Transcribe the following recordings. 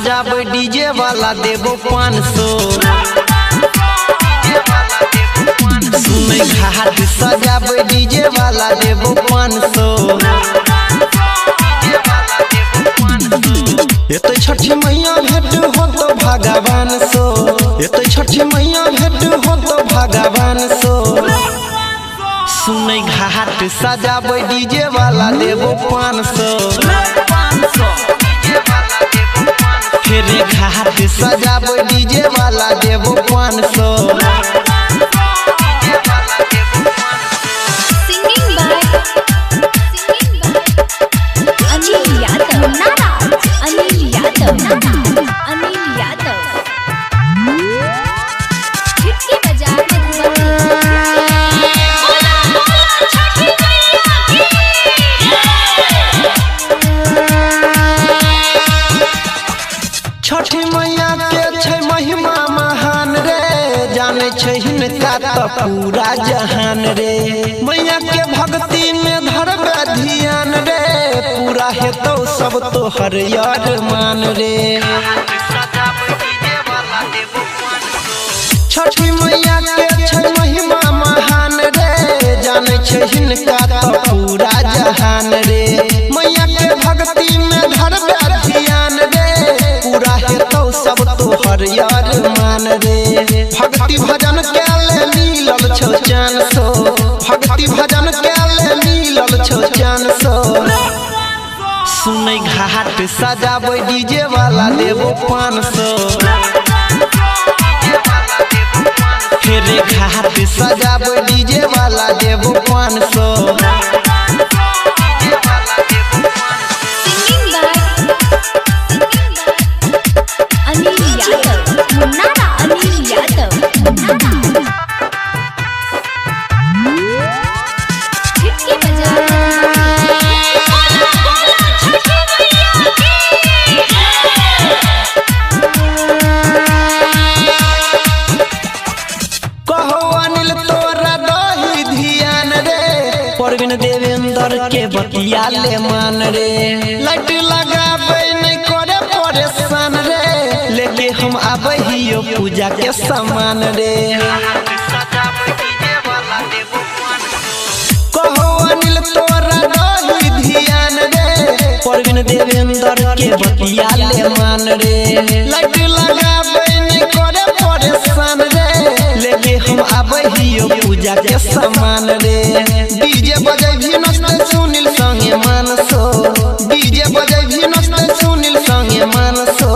सजाबै डीजे वाला देबो 500। सुनै घाट सजाबै डीजे वाला देबो 500। एते छठी मैया भेट हो तो भगवान सो, एते छठी मैया भेट हो तो भगवान सो। सुनै घाट सजाबै डीजे वाला देबो 500। फिर घाट सजाबै डीजे वाला देबो 500। Singing by Anil Yadav Anil Yadav Anil Yadav. Khidki Bazar Madhubani. बोला बोला छठी मैया की। छठी मैया के छै महिमा महान रे, जाने छै हिनका त पूरा जहान रे। मैया के भक्ति में धरबे ध्यान रे, पूरा हेतौ सब तोहर यार मान रे। छठी मैया के छै महिमा महान रे, जाने छै हिनका त पूरा जहान रे। मैया के भक्ति में धरबे ध्यान रे, पूरा हेतौ सब तोहर यार मान रे। भक्ति भजन के ले मिलल छौ चान सो, भक्ति भजन के ले मिलल छौ चान सो। सुनै घाट सजाबै डीजे वाला देबो 500। फिर घाट सजाबै डीजे वाला देबो 500। Singing by Anil Yadav Anil Yadav. Khidki Bazar Madhubani. बोला बोला छठी मैया की। कहो अनिल तोरा दही ध्यान रे, परवीन देवेंद्र के बतिया ले मान रे। लाइट लगाबै नहीं करे परेशान रे, लेके हम आबै हियो पूजा के सामान रे। कहो अनिल तोरा दही ध्यान रे, परवीन देवेंद्र के बतिया ले मान रे। लाइट लगाबै नहीं करे परेशान रे, लेके हम आबै हियो पूजा के सामान रे। डीजे बजै भी नचतै सुनील संगे मानसो, डीजे बजै भी नचतै सुनील संगे मानसो।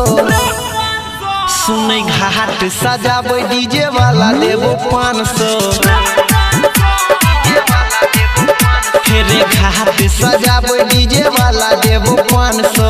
सुनै घाट सजाबै डीजे वाला देबो 500। फिर घाट सजाबै डीजे वाला देबो 500।